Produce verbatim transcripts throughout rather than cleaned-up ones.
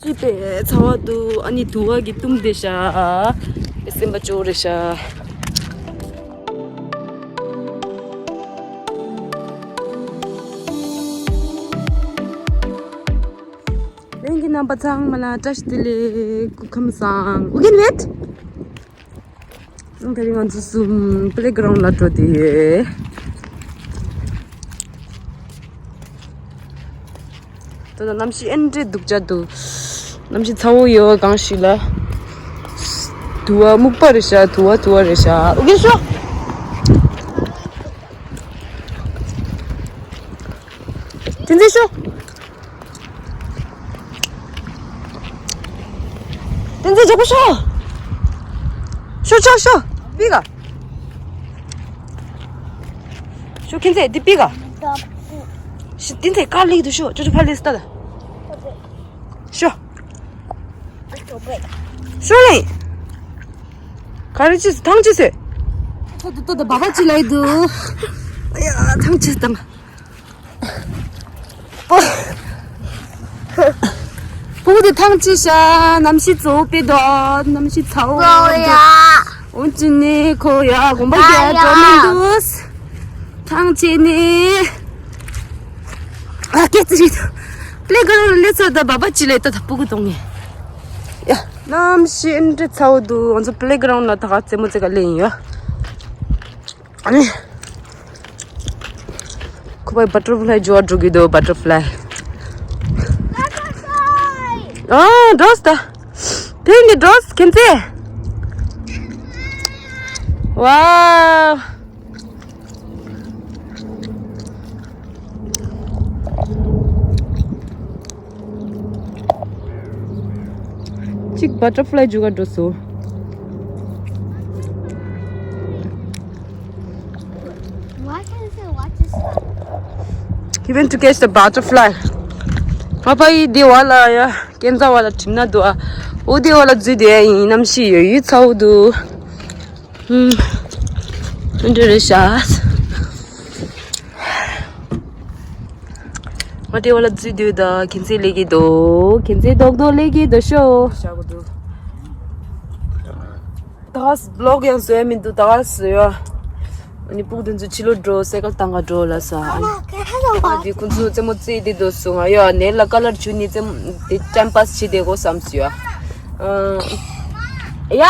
ཅི་པའི་ཚ་བ་འདུག་ཨ་ནི་དུ་བ་གི་གཏུམ་དེ་ཤ། སེམས་པ་སྐྱོ་རེད་ཤ། ལྷན་རྒྱས་རྣམ་པ་ཚང་མ་ལ་བཀྲ་ཤིས་བདེ་ལེགས། སྐུ་ཁམས་བཟང་། ཨུ་རྒྱན་ཝེད། ད་རིང་ང་ཚོ་གསུམ་པི་ལེ་གྷ་རའུན་ལ་འགྲོ་དེ་ཡོད། ད་ལྟ་གནམ་གཤིས་ཨེ་འདྲའི་སྡུག་ཅག་འདུག་གནམ་གཤིས་ཚ་བོ་ཡོད་གང་ཞིག་ལ། དུ་བ་སྨུག་པ་རེད་ཤག་དུ་བ་དུ་བ་རེད་ཤག་ཨོ་ཀེ་ཤོ། བསྟན་འཛིན་ཤོ། བསྟན་འཛིན་མགྱོགས་པོ་ཤོ། ཤོ་ཤོ་ཤོ། པི་ག་ཤོ་ཁྱེད་ཚེ་འདི་པི་ག་ཤི་བསྟན་འཛིན་དཀར་ལེགས་འདུག་ཤོ་ཅོ་ཅོ་ཕ་ལེས་ལྟ་ད། ཤོ། ཤོ་ལེ། ག་རེ་ཅི་ཐང་ཅི་སེ། ད་ད་ད་ད་བ་བ་ཅི་ལ་ཡི་འདུག་ཨ་ཡ་ཐང་ཅི་དང་། པོ། པོ་དེ་ཐང་ཅི་ཤ། གནམ་གཤིས་ཚ་བོ་པེ་དོ། གནམ་གཤིས་ཚ་བོ། ཀོ་ཡ། འོན་ཅི་ནི་ཁོ་ཡ་དགོན་པ་རྒྱ་འགྲོ་མི་འདུག་ཐང་ཆད་ནི། ཨ་སྐད་ཅིག་རེད། པི་ལེ་གྷ་རའུན་ལ་སླེབས་ཚར་ད་བ་བ་ཅི་ལ་ཡི་ད་ད་སྤུ་གུ་གཏོང་ངེ། ཡ། གནམ་གཤིས་ཨེ་འདྲ་ཚ་བོ་འདུག་ང་ཚོ་པི་ལེ་གྷ་རའུན་ལ་ད་ག་རྩེད་མོ་རྩེ་ག་སླེབས་ཡིན་ཡ། ཨ་ནི། ཁོ་པའི་བ་ཊར་ཕ་ལའི་འཇུ་བ་འགྲོ་གི་འདུག་བ་ཊར་ཕ་ལའི། ཨ་འགྲོ་སྟ། དེ་ནི་འགྲོ་ཁྱེད་ཚེ། ཝའོ། གཅིག་བ་ཊར་ཕ་ལའི་འཇུ་ག་འགྲོ་སོང་། Why can't I say what just happened? He went to catch the butterfly. ཨ་ཕ་ཡིས་འདི་བ་ལ་ཡ་ཀན་ཛ་བ་ལ་གྲིམ་ན་འདུག་ཨ། འོ་འདི་བ་ལ་འཛུལ་དེ་ཡིན། གནམ་གཤིས་ཡོད་ཡོད་ཚ་བོ་འདུག་ཨུམ། འདི་འདྲ་རེད་ཤག་ང་དེ་བ་ལ་འཛུལ་དུས་ད་ཁྱེད་ཚེ་ལེགས་ཀྱི་འདུག་ཁྱེད་ཚེ་རྡོག་རྡོག་ལེགས་ཀྱི་འདུག་ཤོ། ཤག་གི་འདུག་ད་ག་སི་བི་ལོག་ཡང་བཟོ་ཡ་མི་འདུག་ད་ག་སི་ཡོད། ཨ་ནི་སྤུ་གུ་དེ་ཚོ་ཕྱི་ལོགས་འགྲོ་སའི་ཀལ་བཏང་ག་འགྲོ་ལ་ས། ཨ་ནི་ཁོ་ཚོ་རྩེད་མོ་རྩེ་དེ་འདུག་སོང་ང་ཡོད། ནས་ལ་ཀ་ལར་ཆུ་ནི་རྩེད་མོ་དེ་ཊའིམ་པཱ་སི་བྱེད་དེ་གོ་བསམ་སི་ཡོད། ཡ།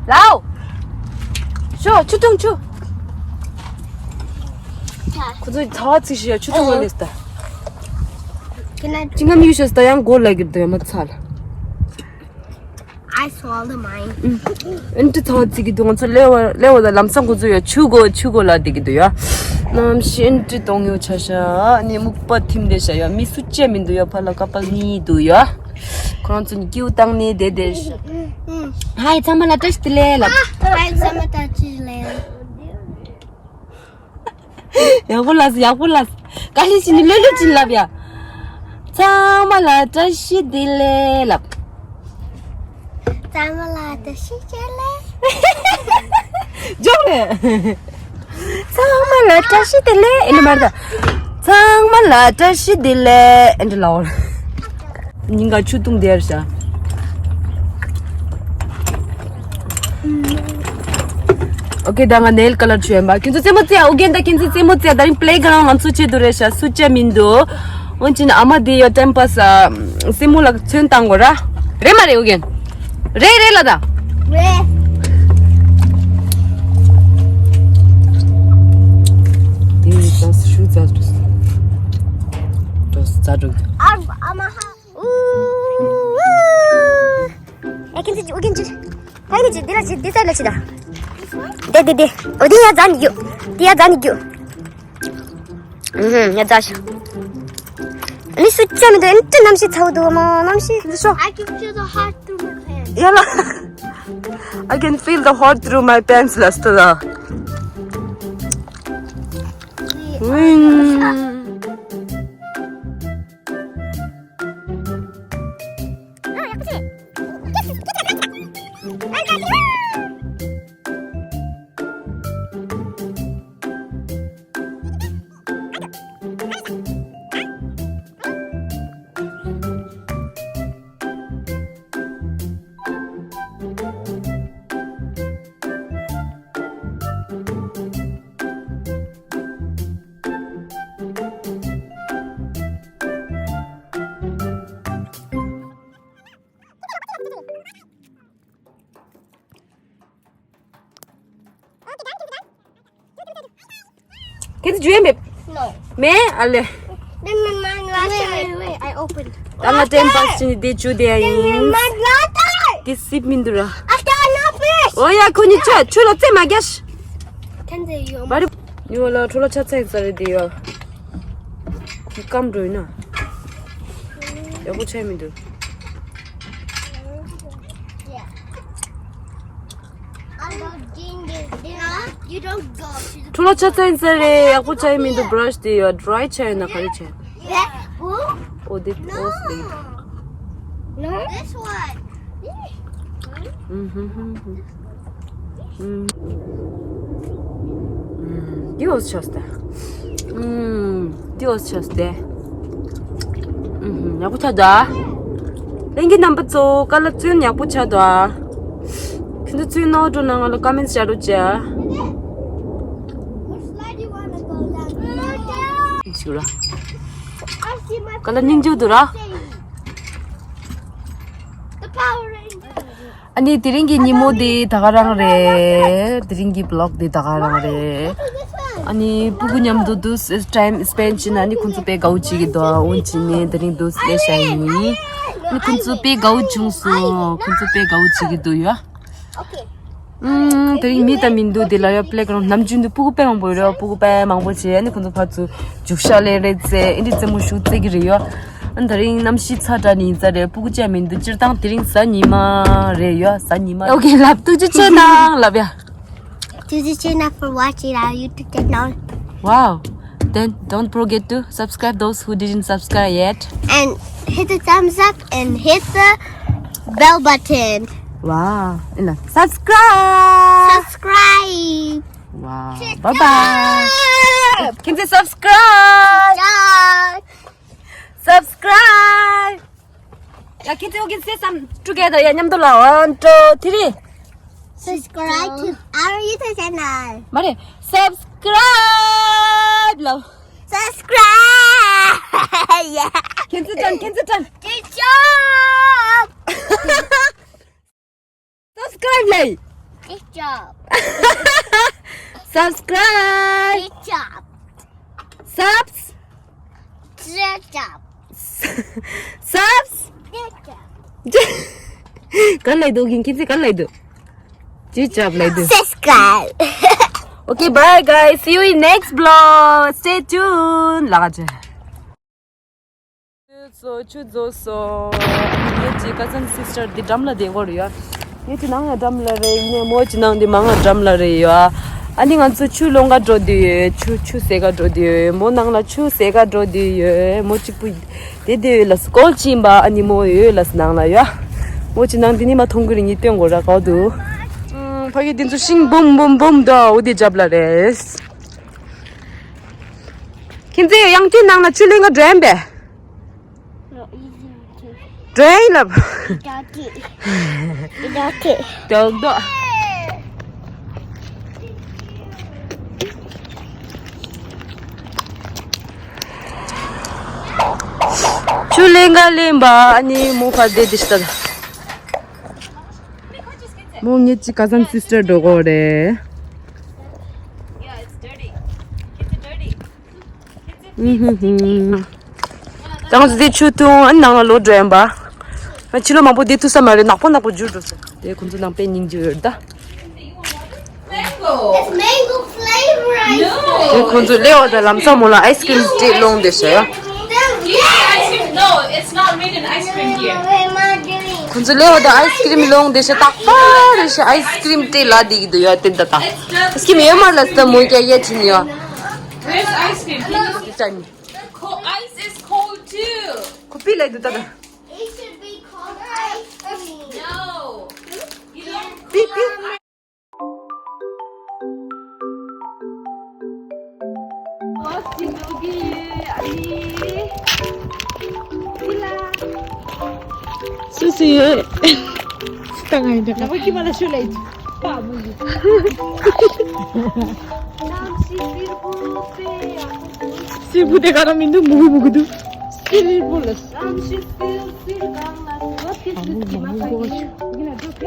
ལའོ། ཤོ་ཆུ་འཐུང་ཆུ། ཁོ་ཚོ་ཚ་བ་ཚིག་ཤི་ཡ་ཆུ་འཐུང་བ་ལེས་ད། Can I ཅི་ང་མི་ཤོས་ད་ཡང་སྒོ་ལ་གི་དོ་ཡ་མ་ཚ་ལ། I swallowed mine. ཨེན་ཏི་ཐང་ཅིག་གི་དུས་ང་ཚོ་ལེ་བ་ལེ་བ་ལ་ལམ་སང་ཁོ་ཚོ་ཡ་ཆུ་གོ་ཆུ་གོ་ལ་དེ་གི་དུས་ཡ། གནམ་གཤིས་ཨེན་ཏི་གཏོང་ཡོད་ཆ་ཤ་ནི་སྨུག་པ་ཐིམ་དེ་ཤ་ཡ་མི་སུ་ཅེ་མི་འདུག་ཡ་ཕ་ལ་ཀ་པལ་གཉིས་འདུག་ཡ། ཁོ་རང་ཚོ་ནི་ཀིའུ་བཏང་ནི་དེ་དེ་ཤ། ཧའི་ཚང་མ་ལ་བཀྲ་ཤིས་བདེ་ལེགས་ལབ། ཧའི་ཚང་མ་བཀྲ་ཤིས་བདེ་ལེགས། ཡག་པོ་ལབས་ཡག་པོ་ལབས། ག་ལེ་ཞིག་ནི་ལོས་ལོས་ཅིག་ལབ་ཡ། ཚང་མ་ལ་བཀྲ་ཤིས་བདེ་ལེགས་ལབ། ཚང་མ་ལ་བཀྲ་ཤིས་བདེ་ལེགས། ཇོག་རེད། ཚང་མ་ལ་བཀྲ་ཤིས་བདེ་ལེགས་ཨེ་འདྲ་མ་རེད་ད། ཚང་མ་ལ་བཀྲ་ཤིས་བདེ་ལེགས་ཨེ་འདྲ་ལབ། ཉིན་ག་ཆུ་བཏུང་དེར་བཞག་ཨོ་ཀེ། ད་ང་ནེལ་ཀ་ལར་བྱུག་ཡིན་པ། ཁྱེད་ཚོ་རྩེད་མོ་རྩེ་ཨ། ཨོ་རྒྱན་དང་ཁྱེད་ཚོ་རྩེད་མོ་རྩེ་ཨ། ད་རིང་པི་ལེ་གྷ་རའུན་ང་ཚོ་ཆེད་དུ་རེད་ཤག་སུ་ཆེ་མིན་འདུག་འོན་ཀྱང་ཨ་མ་དེ་ཡོད་ཊའིམ་པཱ་སི་ཨ། རྩེད་མོ་ལ་ཚོན་བཏང་དགོས་ར། རེད་མ་རེད་ཨོ་རྒྱན། རེད་རེད་ལ་ད། རེད། དེ་ཡི་ཙང་ཤུ་རྫ་འགྲོ། འགྲོ་རྫ་འགྲོ། ཨ་ཨ་མ་ཧ། ཨུ། ཨུ། ཨེ་ཁྱེད་ཚོ་ཨུ་རྒྱན་ཅི། ཕ་ཡི་ནི་ཅི་འདི་ལ་ཅི་འདི་ཚ་ལ་ཅི་ད། དེ་དེ་དེ། ཨོ་དེ་ཡ་ཛ་ནི་རྒྱུ། དེ་ཡ་ཛ་ནི་རྒྱུ། ཨུ་ཧུ་ཡ་ཛ་ཤ། ཨ་ནི་སུ་ཅ་མི་འདུག་ཨེ་འདྲ་གནམ་གཤིས་ཚ་བོ་འདུག་མ་གནམ་གཤིས་འདི་ཤོ། I can feel the hot through my pants. ཡ་ལ། I can feel the hot through my pants ལ་སྟོད་ལ། ཝིང་། It's you, babe. No. Me? Ale. Then my mom lost. Wait, wait, wait. I opened. Tanga ten pass chini de chu de ayin. My mom lost. This sip mindura. I can't open. Oh yeah, kuni cha, chu lo tse ma gash. Can they you? Bari. Yo la, chu lo cha tse tsare de yo. Ki kam do na. Yo ko chai mindu. Yeah. ཁྲོ་ལོ་ཆ་ཚང་ཡིན་ས་རེད། ཡག་པོ་ཆགས་ཡི་མི་འདུག་བྷ་ར་ཤི་དེ་ཡོད། ཌི་རའི་ཆགས་ཡོད་ན་ག་རེ་བྱས། Oh, this was late. No. This one. འདི་འོ་ཆགས་ཏེ། འདི་འོ་ཆགས་ཏེ། ཡག་པོ་ཆགས་འདུག་ལྷན་རྒྱས་རྣམ་པ་ཚོ་ཀ་ལ་བཙུན་ཡག་པོ་ཆགས་འདུག་ཁྱེད་ཚོ་བཙུན་ནོར་འགྲོ་ན་ང་ལ་ཀོ་མེན་ཊི་བྱ་རོགས་བྱས། ཞུ་ར། ཀ་ལ་སྙིང་རྗེ་འདུག་ར། ཨ་ནི་དེ་རིང་གི་ཉིན་མོ་དེ་ད་ག་རང་རེད། དེ་རིང་གི་བི་ལོག་དེ་ད་ག་རང་རེད། ཨ་ནི་སྤུ་གུ་མཉམ་དུ་དུ་ཊའིམ་སི་པེན་ཌི་བྱས་ན་ཨ་ནི་ཁོང་ཚོ་དཔེ་དགའ་བོ་བྱེད་ཀྱི་འདུག་འོན་ཅི་ནས་དེ་རིང་དུ་སླེབས་བྱས་ཡིན། ཨ་ནི་ཁོང་ཚོ་དཔེ་དགའ་བོ་བྱུང་སོང་། ཁོང་ཚོ་དཔེ་དགའ་བོ་བྱེད་ཀྱི་འདུག་ཡ། ཨུམ། དེ་རིང་མི་དང་མི་འདུག་དེ་ལ་ཡ་པི་ལེ་གྷི་རའུན་ཌི་ནམ་རྒྱུན་དུ་སྤུ་གུ་དཔེ་མང་པོ་ཡོད་རེད། སྤུ་གུ་དཔེ་མང་པོ་བྱས་ཨ་ནི་ཁོང་ཚོ་ཕར་ཚུར་རྒྱུག་ཤར་ལེན་རེས་རྩེ་ཨེ་འདྲ་རྩེད་མོ་ཞུགས་རྩེ་གི་རེད་ཡ། ཨ་ནི་དེ་རིང་གནམ་གཤིས་ཚ་དྲགས་ནི་ཡིན་ས་རེད། སྤུ་གུ་བཅས་མི་འདུག་སྤྱིར་བཏང་དེ་རིང་གཟའ་ཉི་མ་རེད་ཡ། གཟའ་ཉི་མ། Okay, ལབ། ཐུགས་རྗེ་ཆེ་གནང་ལབ་ཡ། Thank you so much for watching our YouTube channel. Wow. Then don't forget to subscribe those who didn't subscribe yet. And hit the thumbs up and hit the bell button. Wow. And subscribe. Subscribe. Wow. Bye bye. Can you subscribe? Subscribe. Subscribe. ཡ། ཁྱེད་ཚོ་གིས་say some together. ཡ། མཉམ་དུ་ལ། One, two, three. Subscribe to our YouTube channel. མ་རེད། Subscribe ལ། Subscribe. Yeah. ཁྱེད་ཚོ་དྲན། ཁྱེད་ཚོ་དྲན། Good job. Subscribe ལ། Good job. Subscribe. Good job. Subs. Good job. Subs. Good job. ག་ལ་འདུག་ཁྱེད་ཚོ་ག་ལ་འདུག Good job ལ་འདུག Subscribe. Okay, bye guys. See you in next vlog. Stay tuned. ལགས་ཅེ། ཚོ་ཆུ་རྫོགས་སོང་། ངེད་ཀྱི་ཀ་ཛིན་སི་སི་ཊར་འདི་འགྲམ་ལ་བསྡད་ཀྱི་ཡོད། ངེད་ཀྱི་ནང་ལ་འགྲམ་ལ་རེད། ཡིན་ནའི་མོ་ཅིག་ནང་འདི་མང་ལ་འགྲམ་ལ་རེད་ཡོད། ཨ་ནི་ང་ཚོ་ཆུ་སློང་ག་འགྲོ་འདོད་ཡོད། ཆུ་ཆུ་ཟེ་ག་འགྲོ་འདོད་ཡོད། མོ་ནང་ལ་ཆུ་ཟེ་ག་འགྲོ་འདོད་ཡོད། མོ་གཅིག་པུ་བསྡད་འདོད་ཡོད་ལ་སྐོལ་ཅིག་ཡིན་པ། ཨ་ནི་མོ་ཡོད་ལ་ནང་ལ་ཡོད། མོ་ཅིག་ནང་འདི་ནི་མ་མཐོང་གི་རེད། ངས་སྟོན་དགོས་ར་གའུ་འདུག་ཕ་གི་འདི་ཚོ་ཤིང་འབུམ་འབུམ་འབུམ་འདུག་འོ་དེ་རྒྱབ་ལ་རེད། ཁྱེད་ཚོས་ཡང་ཁྱེད་ནང་ལ་ཆུ་ལེན་ག་འགྲོ་ཡིན་པས། No, easy, okay. འགྲོ་ཡིན་ལབ། Dirty. Dirty. དོག་དོག་ཆུ་ལེན་ག་ལེན་པ། ཨ་ནི་མོ་ཕར་བསྡད་དེ་ཤི་ད། མོ་ངེད་ཀྱི་ཀ་ཛིན་སི་སི་ཊར་འགྲོ་གི་རེད། ཨུ་ཧུ་ཧུ། ད་ང་ཚོ་དེ་ཆུ་འཐུང་། ཨ་ནི་ནང་ལ་ལོག་འགྲོ་ཡིན་པ། ཕྱི་ལོགས་མང་པོ་བསྡད་ཐུབ་ས་མ་རེད། ནག་པོ་ནག་པོ་འགྱུར་འགྲོ་ས། དེ་ཁོང་ཚོ་ནང་དཔེ་སྙིང་རྗེ་ཡོད་ད། It's mango flavor ice cream. དེ་ཁོང་ཚོ་སླེབས་པ་དང་ལམ་སང་མོ་ལ་ice cream དེ་སློང་བསྡད་ཤག་ཡ། Ice cream? No, it's not written ice cream here. ཁོང་ཚོ་སླེབས་པ་དང་ice cream སློང་བསྡད་ཤག་རྟག་པར་རེད་ཤག ice cream དེ་ལ་བསྡད་ཀྱི་འདུག་ཡ། དེ་འདྲ་དང་ice cream ཡོད་མ་ལ་ས་མོ་རྒྱ་ཡ་ཆེན་ཡ། Where's ice cream? Can you see? ཁོ་ice is cold too. ཁོ་པི་ལ་འདུག་ད་ད། It should be called ice cream. No. You don't པི་པི། སུ་སུ་ཡོད། ད་ང་ཡིན་ད། ལ་བ་ཀི་མ་ལ་ཤུ་ལ་ཡིན། པ་མོ་ཡིན། སིལ་བུ་དེ་ག་རང་མི་འདུག་མུ་གུ་མུ་གུ་འདུག་སིལ་བུ་ལ།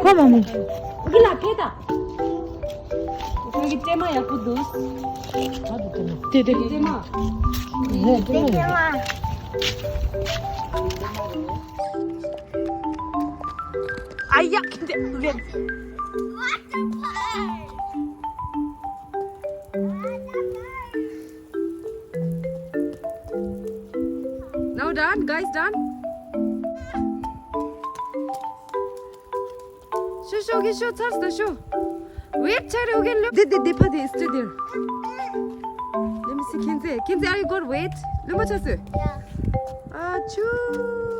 ཁོ་མ་མོ། གི་ལ་ཕེ་ད། སྤྲེལ་མ་ཡག་པོ་འདུག་དེ་དེ། སྤྲེལ་མ། ནས་སྤྲེལ་མ་ཡོད། ཨ་ཡ། ཁྱེད་དེ། Now done, guys, done. ཤོ་ཤོ་གི་ཤོ་ཚར་ས་ཤོ། Wait, ཚར་རེ་ཨོ་གན་ལོ། དེ་དེ་དེ་ཕ་དེ། Stay there. Let me see. ཁྱེད་ཚེ། ཁྱེད་ཚེ། Are you good? Wait. ལུམ་པ་ཆ་སོས། ཨ་ཆུ།